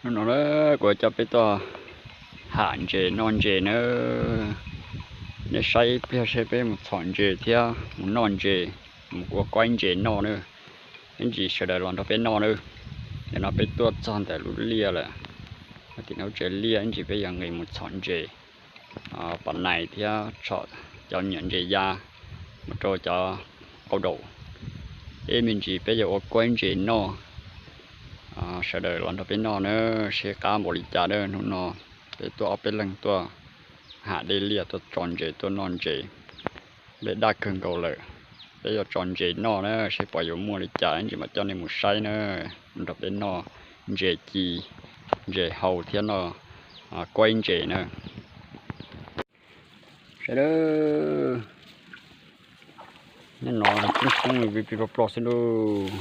Hnub no na, kuv coj peb tuaj ham ntses noj ntses nawb. Nej saib ib pliag seb peb mus txhom ntses thiab mus noj ntses, mus ua kaib ntses noj nawb. Ib ntsis sawv daws los nrog peb noj nawb. Nim no peb tuaj txog ntawm lub liaj lawm, tim no tsev liaj, ib ntsis peb yuav nqis mus txhom ntses pas nais thiab txhom cov nyuam ntses ya mus rau cov qau daum. Ib me ntsis peb yuav ua kaib ntses noj. Sawv daws los nrog peb noj na, seb qab npaum li cas na. Hnub no peb tuaj ob peb leeg tuaj ham dej liaj, tuaj tso ntses, tuaj noj ntses. Dej daj kawg nkaus lawm, peb yuav tso ntses noj na, seb puas yuav muaj li cas, ib ntsis mam coj nej mus saib na. Nrog peb noj ntses ci, ntses hau thiab noj kaib ntses na. Sawv daws, nyob no tseem poob li plig plig plog plog xwb lauj.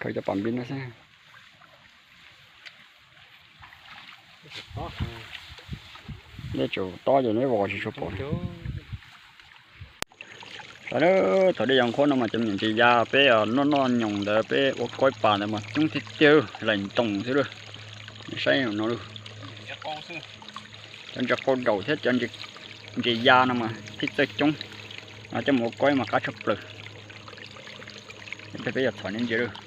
Khaws cov pam npib no xwb. Neb tsum tob ces neb vos tsis tshua pom. Sawv daws, thaum dej yuav qhuav no mas cov me nyuam ntses ya peb noj noj nyoos ntawd, peb ua kaib pas ntawd mas coob tiag tiag, laim ntoos xwb lauj. Saib no, cov ntses qau daum thiab cov ntses ya no mas thiaj txawj coob. No coj mus ua kaib mas qab tshaj plaws. Ib pliag peb yuav txhom ntses lauj.